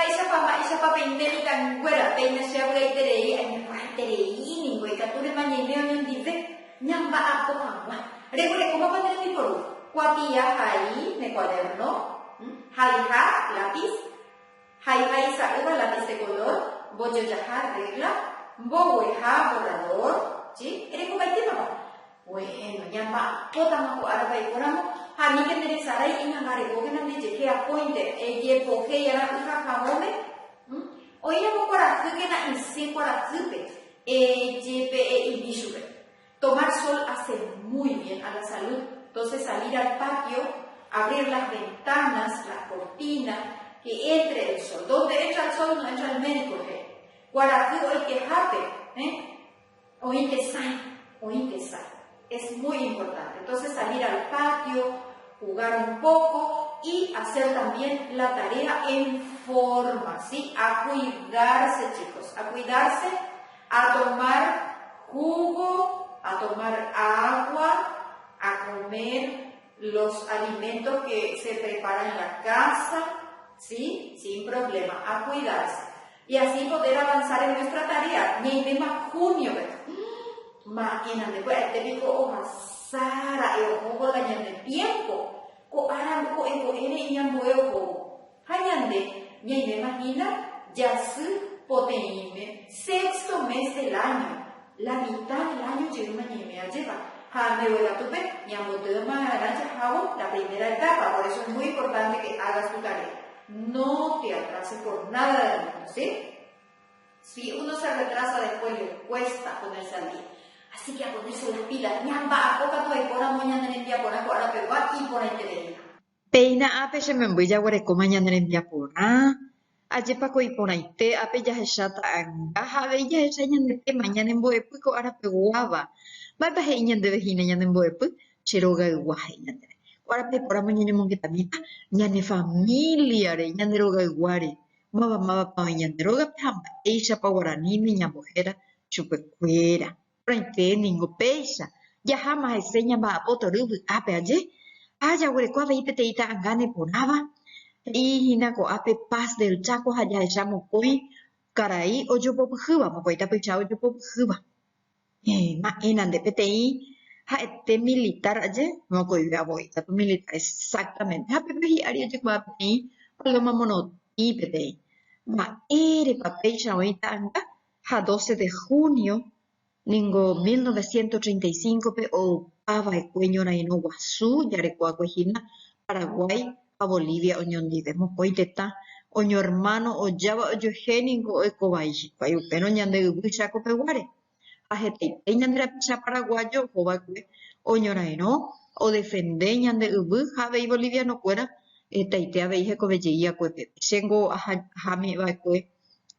Mba'éichapa mba'éichapa peime mitãnguéra, péina che avy'aiterei, añeporãiterei ningo ikatúrema ñaime oñondive ñamba'apo hag̃ua. Reguerekómapa nde rembiporu? Kuatia hai ne cuaderno, haiha, lápiz, haiha isa'ýva, lápiz de color, mbojojaha, regla, mbogueha, borrador, chi? Erekopaitémapa? Bueno, ñamba'apótama ko ára vaipóramo ha aníke nde resarái iñangarekókena nde jehe akóinte ejepohéi arã y ha havõme. Oĩramo kuarahýkena isẽ kuarahýpe, ejepe'e'imi chupe. Tomar sol hace muy bien a la salud, entonces salir al patio, abrir las ventanas, las cortinas, que entre el sol. Donde entra el sol no entra el médico, he'i. Kuarahy oikehápe, eh? Oĩ tesãi, oĩ tesãi. Es muy importante. Entonces salir al patio, jugar un poco y hacer también la tarea en forma, ¿sí? A cuidarse, chicos, a cuidarse, a tomar jugo, a tomar agua, a comer los alimentos que se preparan en la casa, ¿sí? Sin problema, a cuidarse. Y así poder avanzar en nuestra tarea. Ñaiméma junio-pe. Ma'ẽna nde pya'ete piko ohasa ra'e ohóvo la ñande tiempo. Ko ára ko'ẽko'ẽre iñambue ohóvo. Ha ñande ñaiméma hína jasy poteĩme, sexto mes del año, la mitad del año jeýma ñaime ajépa. Ha mbeguekatúpe ñambotýma va'erã jahávo la primera etapa, por eso es muy importante que hagas tu tarea. No te atrases por nada del mundo, ¿sí? Si uno se retrasa después le cuesta ponerse al día. Así que a ponerse las pilas, ñamba'apo katu aipóramo ñane rembiaporã ko ára pegua iporãitereíva. Péina ápe che memby jaguerekóma ñane rembiaporã, ajépa ko iporãite, ápe jahecha ta'anga ha avei jahecha ñane téma, ñane mbo'epy ko ára peguáva. Mba'épa he'i ñandéve hína ñane mbo'epy? Che rogaygua he'i ñandéve. Ko árape ipóramo ñañomongetamíta ñane famíliare, ñande rogayguáre, máva mávapa oĩ ñande rógape ha mba'éichapa guaraníme ñambohéra chupekuéra. Porãite ningo péicha, jaháma hese ñamba'apo tory vy'ápe aje, ha jaguereko avei peteĩ ta'anga neporãva, he'i hína ko'ápe Paz del Chaco ha jahecha mokõi karai ojopopyhýva, mokõi tapicha ojopopyhýva. Héẽ, ma'ẽna nde peteĩ ha'ete militar aje, mokõive avoi katu militar exactamente, ha pépe hi'ári ojekuaa peteĩ paloma morotĩ peteĩ. Mba'érepa péicha oĩ ta'anga ha doce de junio ningo 1935-pe opa va'ekue ñorairõ guasu jarekoakue hína Paraguái ha Bolivia oñondive. Mokõi tetã oñoermáno ojáva ojuehe ningo oiko vai hikuái upérõ ñande yvy Cháko peguáre. Ha hetaite ñande rapicha paraguayo oho va'ekue oñorairõ, odefende ñande yvy ha avei bolivianokuéra hetaite avei hekove jey akue pépe. Chéngo ahámi va'ekue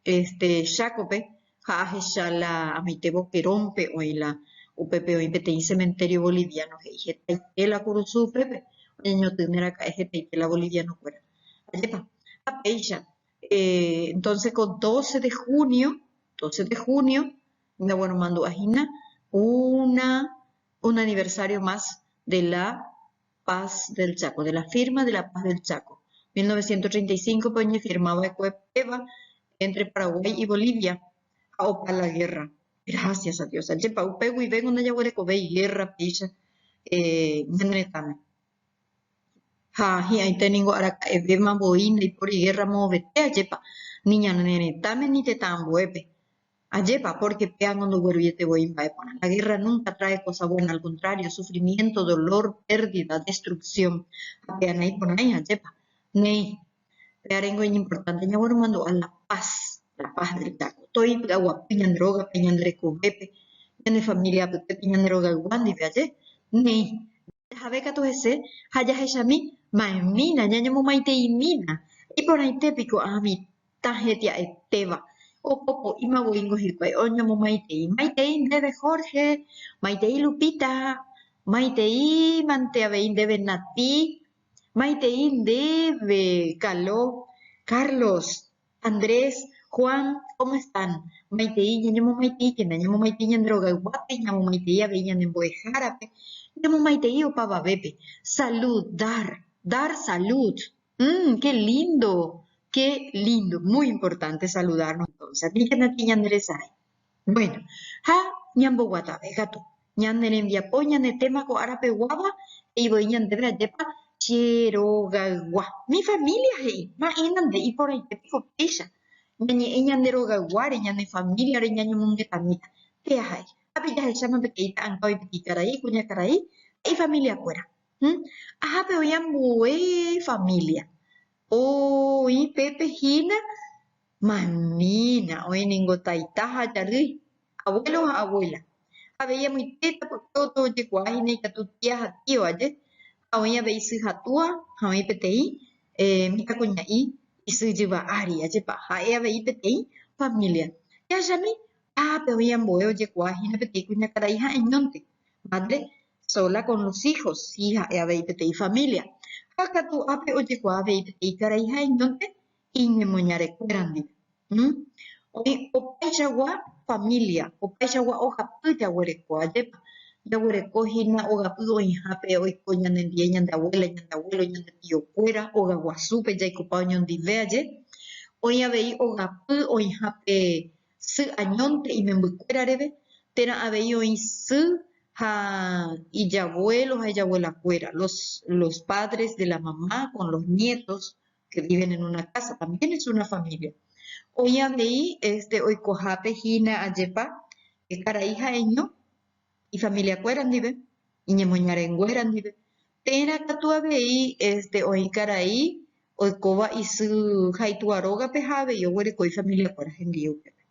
este Chákope ha ahecha la amaite Boquerónpe oĩ la upépe oĩ peteĩ cementerio boliviano he'i hetaite la kurusu upépe oñeñotỹne raka'e hetaite la bolivianokuéra. Ajépa? Ha péicha, entonces ko doce de junio, doce de junio, ñaguenomandu'a hína una, un aniversario más de la Paz del Chaco, de la firma de la Paz del Chaco, 1935-pe oñefirma va'ekue péva entre Paraguay y Bolivia ha opa la guerra. Gracias a Dios. Ajépa upe guivéngo ndajaguerekovéi guerra péicha ñane retãme. Ha hi'ãite ningo araka'evéma voi ndaipóri guerra moõvete ajépa, ni ñane retãme ni tetã ambuépe. Ajépa, pórke péango ndogueruiete voi mba'e porã. La guerra nunca trae cosa buena, al contrario, sufrimiento, dolor, pérdida, destrucción. Ha péa naiporãi, ajépa. Néi, péarengo iñimportánte ñagueromandu'a la paz, la paz del Chaco. Toĩ py'aguapy ñande rógape, ñande rekovépe, ñane familia apytépe, ñande rogaygua ndive, aje. Néi, jahave katu hese ha jahechami ma'ẽmína, ñañomomaiteimína. Iporãite piko ã mitã. Tahetia'etéva. Opopo'íma voíngo hikuái oñomomaitei. Maitei ndéve Jorge, maitei Lupita, maitei mante avei ndéve Nati, maitei ndéve Kalo, Carlos, Andrés, Juan, cómo están? Maitei ñañomomaiteíkena, ñamomaitei ñande rogayguápe, ñamomaitei avei ñane mbo'ehárape, ñamomaitei opavavépe. Saludar, dar salud. Mmm, qué lindo! Qué lindo, muy importante saludarnos entonces. Aníkena tĩ ñande resarái. Bueno, ha ñamboguatave katu. Ñane rembiapo, ñane tema ko ára peguáva, he'i voi ñandéve ajépa che rogaygua. Mi familia he'i, ma'ẽ nande iporãite piko péicha. Ñañe'ẽ ñande rogayguáre, ñane familia-re ñañomongetamíta. Péa ha'e. Ha pe jahecháma peteĩ ta'anga oĩ peteĩ karai, kuñakarai ha ifamiliakuéra. Ahápe oĩ ambue familia. Oĩ pépe hína Mamína, oĩ ningo taita ha jarýi, abuelo ha abuela. Avei amoite tapykuévo ojekuaa hína ikatu tia ha tío aje, ha oĩ avei sy ha túa ha oĩ peteĩ mitãkuña'i isy jyva ári, ajépa, ha'e avei peteĩ familia. Jahechami, ápe oĩ ambue ojekuaa hína peteĩ kuñakarai ha'eñónte, madre sola con los hijos, si ha'e avei peteĩ familia. Ha katu ápe ojekuaa avei peteĩ karai ha'eñónte iñemoñarekuéra ndive. Oĩ opaichagua familia, opaichagua ogapy jaguereko, ajépa? Jaguereko hína ogapy oĩhápe oiko ñanendie ñande abuela, ñande abuelo, ñande tiokuéra, óga guasúpe jaikopa oñondive, aje? Oĩ avei ogapy oĩhápe sy añónte imembykuéra reve, térã avei oĩ sy ha ijabuelo ha ijabuelakuéra, los, los padres de la mamá con los nietos, que viven en una casa, también es una familia. Oĩ avei este oikohápe hína ajépa karai ha'eño ifamiliakuéra ndive, iñemoñarenguéra ndive, térã katu avei este oĩ karai oikóva isy ha itúa rógape ha avei oguereko ifamiliakuéra hendive upépe.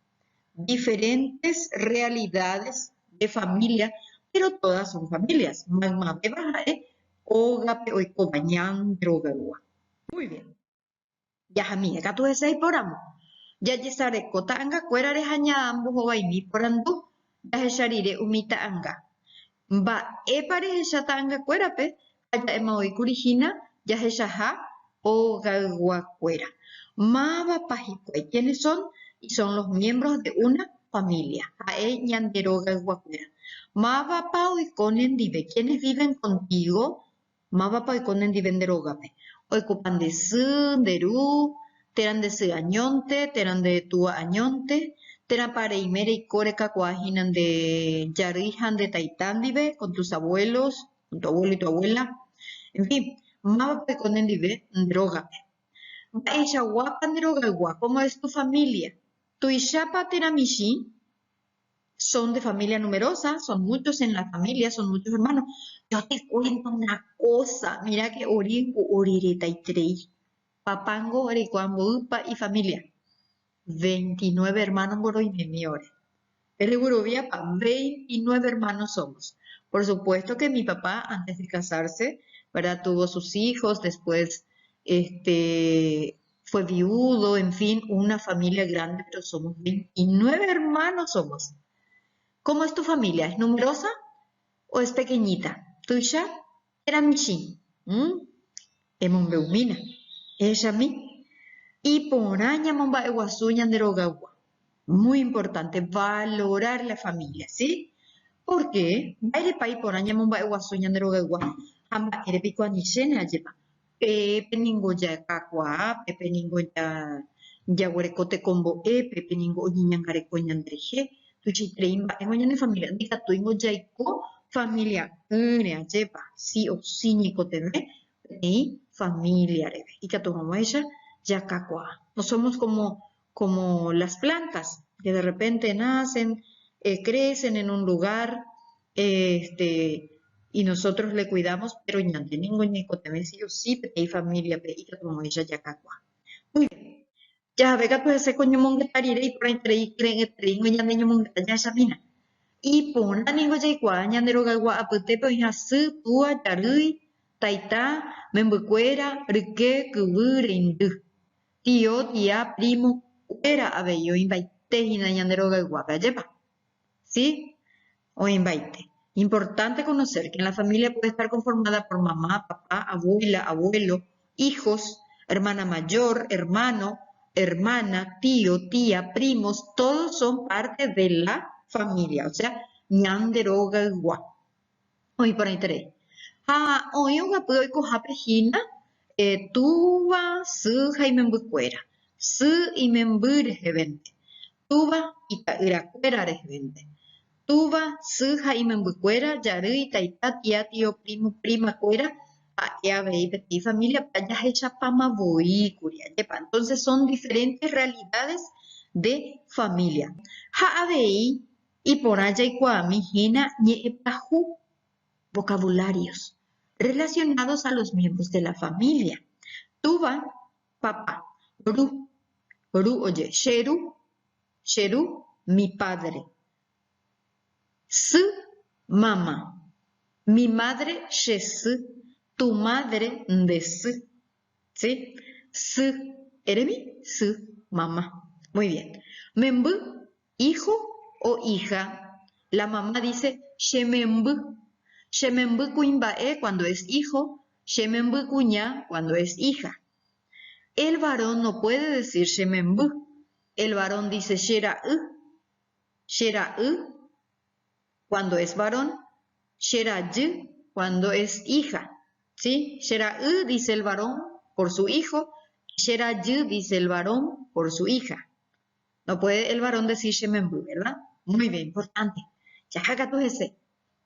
Diferentes realidades de familia, pero todas son familias. Maymavéva ha'e ógape oikóva, ñande rogaygua. Muy bien. Jahamie katu hese iporamo. Jajesareko ta'angakuérare ha ñambohovaimi porandu jahecha rire umi ta'anga. Mba'épa rehecha ta'angakuérape ha ja'éma oĩkuri hína jahechaha ogayguakuéra. Mávapa hikuái? Quiénes son? Y son los miembros de una familia. Ha'e ñande rogayguakuéra. Mávapa oiko nendive? Quiénes viven contigo? Mávapa oiko nendive nde rógape? Oikopa nde sy, nde ru, térã nde sy añónte, térã nde túa añónte, térãpa reime reiko rekakuaa hína nde jarýi ha nde taita ndive, con tus abuelos, con tu abuelo y tu abuela, en fin, mávapa oiko nendive nde rógape? Mba'eichaguápa nde rogaygua? Cómo es tu familia? Tuichápa térã michĩ? Son de familia numerosa, son muchos en la familia, son muchos hermanos. Yo te cuento una cosa, mira que ore oreretaiterei. Papángo orekua mboýpa ifamilia? 29 hermanos ngo roimemi ore. Peregueroviápa? 29 hermanos somos. Por supuesto que mi papá, antes de casarse, ¿verdad? Tuvo sus hijos, después este, fue viudo, en fin, una familia grande, pero somos 29 hermanos somos. ¿Cómo es tu familia? ¿Es numerosa o es pequeñita? Tuicha térã michĩ? ¿Mm? Emombe'umína. Ehechami. Iporã ñamomba'eguasu ñande rogaygua. Muy importante valorar la familia, ¿sí? Porque mba'érepa iporã ñamomba'eguasu ñande rogaygua ha mba'ére piko anichéne ajépa? Pépe ningo jakakuaa, pépe ningo jaguereko tekombo'e, pépe ningo oñeñangareko ñanderehe, tuichaiterei mba'éngo ñane familia, ndikatúingo jaiko familia'ỹre, ajépa, si o si ñaikotevẽ peteĩ familia reve, ikatu hag̃uáicha jakakuaa. No somos como, como las plantas, que de repente nacen, crecen en un lugar, Este, y nosotros le cuidamos, pero ñande ningo ñaikotevẽ sí o sí peteĩ familia-pe ikatu hag̃uáicha jakakuaa. Muy bien. Jahave katu hese ko ñomongeta rire iporãiterei ikyre'ỹetereíngo ñande ñomongeta jahechamína. Iporã ningo jaikuaa ñande rogaygua apytépe oĩha sy, túa, jarýi, taita, membykuéra, ryke, kyvy, reindy. Tio, tia, primo, kuéra avei oĩmbaite hína ñande rogayguápe, ajépa? ¿Sí? Oĩmbaite. Importante conocer que en la familia puede estar conformada por mamá, papá, abuela, abuelo, hijos, hermana mayor, hermano, hermana, tío, tía, primos, todos son parte de la familia, o sea, ñande rogaygua. Oĩ porãiterei. Ha oĩ ogapy oikohápe hína túva, sy ha imembykuéra. Sy imemby rehevente, túva ita'yrakuéra rehevente. Túva, sy ha imembykuéra, jarýi, taita, tia, tio, primo, prima-kuéra ha'e avei peteĩ familia-pe jahechapáma voi kuri. Ajépa? Entonces son diferentes realidades de familia. Ha avei iporã jaikuaami hína ñe'ẽ pyahu, vocabularios, relacionados a los miembros de la familia. Túva, papá, ru, ru oje, che ru, che ru, mi padre. Sy, mama. Mi madre, che sy. Tu madre, nde sy. Sí? Sy. Eremi? Sy, mama. Muy bien. Memby, hijo o hija. La mamá dice, che memby. Che memby kuimba'e cuando es hijo, che memby kuña cuando es hija. El varón no puede decir che memby. El varón dice che ra'y. Che ra'y cuando es varón, che rajy cuando es hija. ¿Sí? Che ra'y dice el varón por su hijo, che rajy dice el varón por su hija. No puede el varón decir che memby, verdad? Muy bien, importante. Jaha katu hese.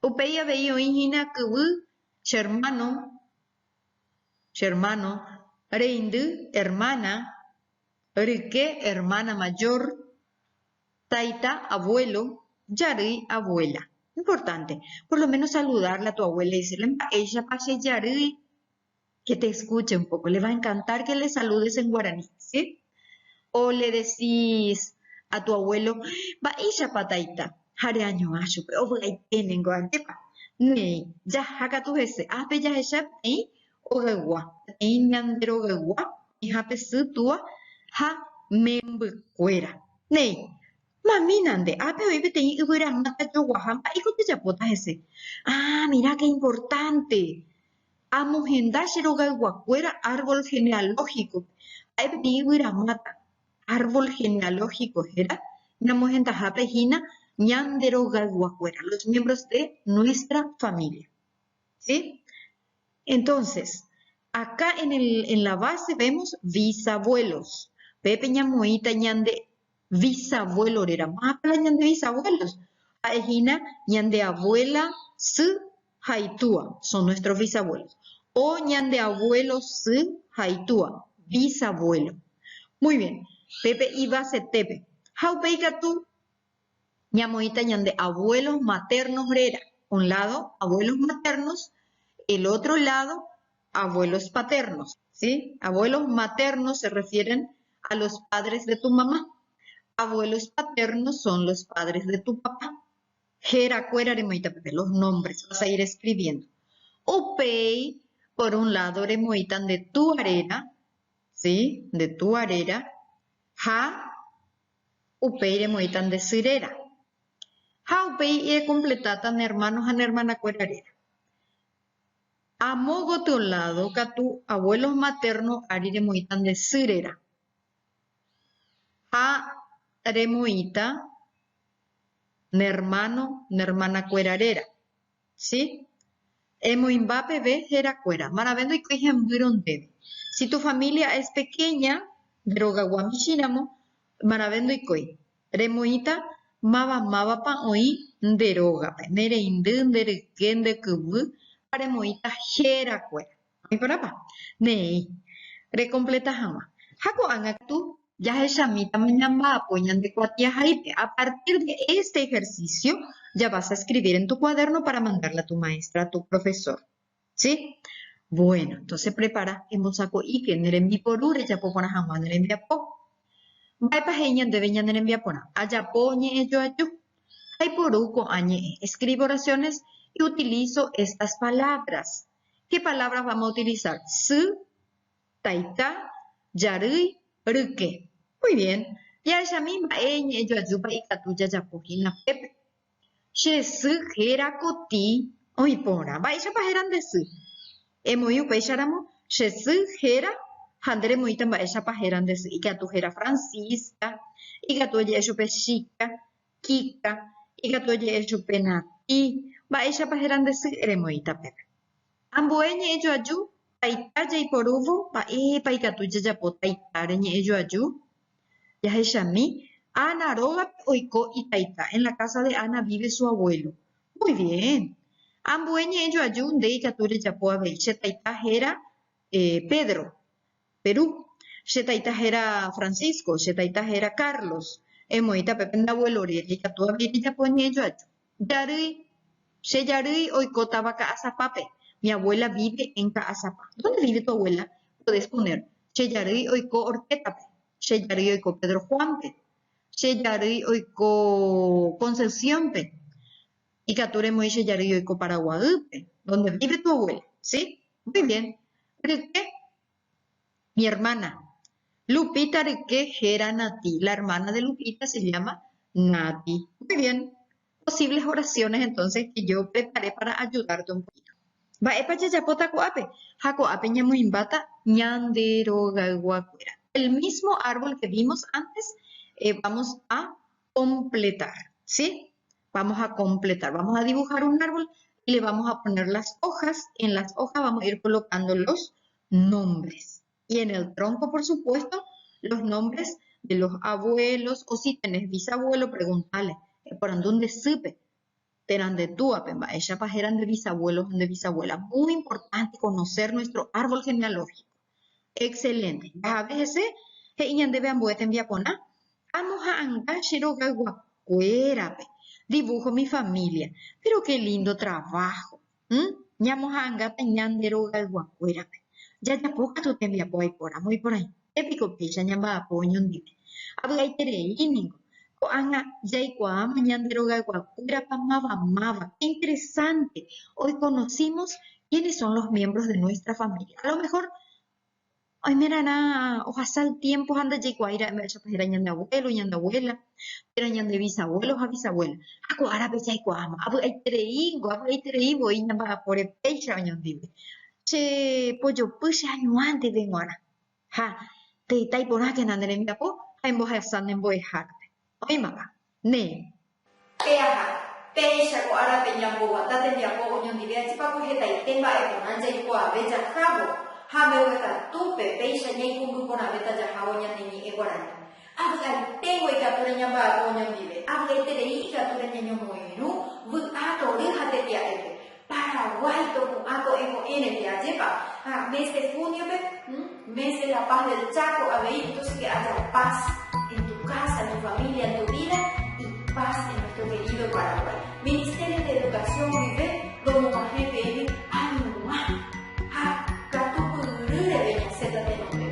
Upéi avei oĩ hína kyvy, che hermano, che hermano, reindy, hermana, ryke, hermana mayor, taita, abuelo, jarýi, abuela. Importante, por lo menos saludarle a tu abuela y decirle mba'éichapa che jarýi, que te escuche un poco, le va a encantar que le saludes en guaraní, ¿sí? O le decís a tu abuelo, mba'éichapa taita, ha reañuã chupe, ovy'aite ningo, ajépa? Néi, jaha katu hese, ápe jahecha peteĩ ogaygua, peteĩ ñande rogaygua oĩhápe sy, túa ha membykuéra. Néi, mamína nde, ápe oĩ peteĩ yvyramáta joguaha, mba'éiko jajapóta hese? Ah, mira qué importante! Amohenda che rogayguakuéra árbol genealógico-pe, ha'e peteĩ yvyramáta, árbol genealógico héra, ñamohendahápe hína ñande rogayguakuéra, los miembros de nuestra familia. ¿Sí? Entonces, acá en el, en la base vemos bisabuelos. Pépe ñamoĩta ñande bisabuelo réra. Mápa la ñande bisabuelos? Ha'e hína ñande abuela sy ha itúa, son nuestros bisabuelos. O ñande abuelo sy ha itúa, bisabuelo. Muy bien, pépe ibasetépe. Ha upéi katu Ñamoĩta ñande abuelos maternos réra, un lado abuelos maternos, el otro lado abuelos paternos, ¿sí? Abuelos maternos se refieren a los padres de tu mamá, abuelos paternos son los padres de tu papá. Herakuéra remoĩta peve, los nombres vas a ir escribiendo. Upéi, por un lado remoĩta nde túa réra, ¿sí? Nde túa réra ha Upéi remoĩta nde sy réra. Ha upéi ekompletáta ne ermáno ha ne ermanakuéra réra. Amo gotyo ládo katu abuelos materno ári remoĩta nde sy réra. Ha remoĩta ne ermáno, ne ermanakuéra réra. Si? Emoĩmba peve herakuéra. Marave ndoikói hembýrõ ndéve. Si tu familia es pequeña, nde rogaygua michĩramo, marave ndoikói. Remoĩta máva mávapa oĩ nde rógape, ne reindy, nde ryke, nde kyvy ha remoĩta herakuéra. Oĩ porãpa? Néi. Rekompleta hag̃ua. Ha ko'ág̃a katu jahechamítama ñamba'apo ñande kuatiahaípe. A partir de este ejercicio ya vas a escribir en tu cuaderno para mandarle a tu maestra, a tu profesor. ¿Sí? Bueno, entonces prepara, embosako'íke ne rembiporu rejapo porã hag̃ua ne rembiapo. Mba'épa he'i ñandéve ñane rembiaporã? Ajapo ñe'ẽjoaju. Aiporu ko'ã ñe'ẽ. Escribo oraciones y utilizo estas palabras. Qué palabras vamos a utilizar? Sy, taita, jarýi, ryke. Muy bien. Jahechami mba'e ñe'ẽjoajúpa ikatu jajapo hína pépe. Che sy héra Koti. Oĩ porã. Mba'éichapa héra nde sy? Emoĩ upéicharamo, che sy héra ha nde remoĩta mba'éichapa héra nde sy. Ikatu héra Francisca, ikatu oje'e chupe Chika, Kika, ikatu oje'e chupe Nati. Mba'éichapa héra nde sy? Remoĩta pépe. Ambue ñe'ẽjoaju. Taita jaiporúvo, mba'épa ikatu jajapo taitáre ñe'ẽjoaju? Jahechami, Ana rógape oiko itaita, en la casa de Ana vive su abuelo. Muy bien. Ambue ñe'ẽjoaju nde ikatu rejapo avei, che taita héra Pedro, Perú. Che taita héra Francisco, che taita héra Carlos. Emoĩta pépe nde abuelo réra ikatu avei rejapo ñe'ẽjoaju. Jarýi, Che jarýi oiko táva Ka'asapápe. Mi abuela vive en Ka'asapa. Dónde vive tu abuela? Podés poner, Che jarýi oiko Horquétape. Che jarýi oiko Pedro Juánpe. Che jarýi oiko Concepciónpe. Ikatu remoĩ che jarýi oiko Paraguaýpe. Dónde vive tu abuela? Sí? Muy bien. Ryke, Mi hermana. Lupita ryke héra Nati. La hermana de Lupita se llama Nati. Muy bien. Posibles oraciones entonces que yo preparé para ayudarte un poquito. Mba'épa jajapóta ko'ápe? Ha ko'ápe ñamoĩmbáta ñande rogayguakuéra. El mismo árbol que vimos antes vamos a completar, ¿sí? Vamos a completar, vamos a dibujar un árbol y le vamos a poner las hojas. En las hojas vamos a ir colocando los nombres. Y en el tronco, por supuesto, los nombres de los abuelos o si tenés bisabuelo, pregúntale, eporandu nde sýpe, térã nde túape, mba'éichapa héra nde bisabuelo ha nde bisabuela. Muy importante conocer nuestro árbol genealógico. Excelente. Jahave hese, he'i ñandéve ambue tembiaporã, amoha'anga che rogayguakuérape. Dibujo mi familia. Pero qué lindo trabajo. Hm? Ñamoha'angáta ñande rogayguakuérape. Jajapo katu tembiapo aiporamo iporãite piko péicha ñamba'apo oñondive. Avy'aiterei ningo. Ko'ág̃a jaikuaáma ñande rogayguakuérapa máva máva. Qué interesante! Hoy conocimos quiénes son los miembros de nuestra familia. A lo mejor Oimerarã ohasa el tiempo ha ndajaikuaái ra'e mba'éichapa héra ñande abuelo, ñande abuela, térã ñande bisabuelo ha bisabuela. Ha ko árape jaikuaáma, avy'aitereíngo, avy'aiterei voi ñamba'apóre péicha oñondive. Che pojopy che añuánteve g̃uarã. Ha teita iporãkena ne rembiapo ha embohasa ne mbo'ehárape. Oĩmapa? Néi. Peaha, péicha ko árape ñamboguata tembiapo oñondive ajépa ko hetaite mba'e porã jaikuaave jahávo ha mbeguekatúpe péicha ñaikũmby porãvéta jahávo ñane ñe'ẽ guarani. Avy'aiténgo ikatúre ñamba'apo oñondive, avy'aiterei ikatúre ñañomoirũ vy'a, tory ha tetia'épe. Paraguái topu'ã ko'ẽ ko'ẽrepe, ajépa? Ha mes de junio-pe, mes de la paz del Chaco avei, entonces que haya paz en tu casa, en tu familia, en tu vida y paz en nuestro querido Paraguay. Ministerio de Educación guive romog̃uahẽ peẽme añuã ha katupyry reve ñasẽta tenonde.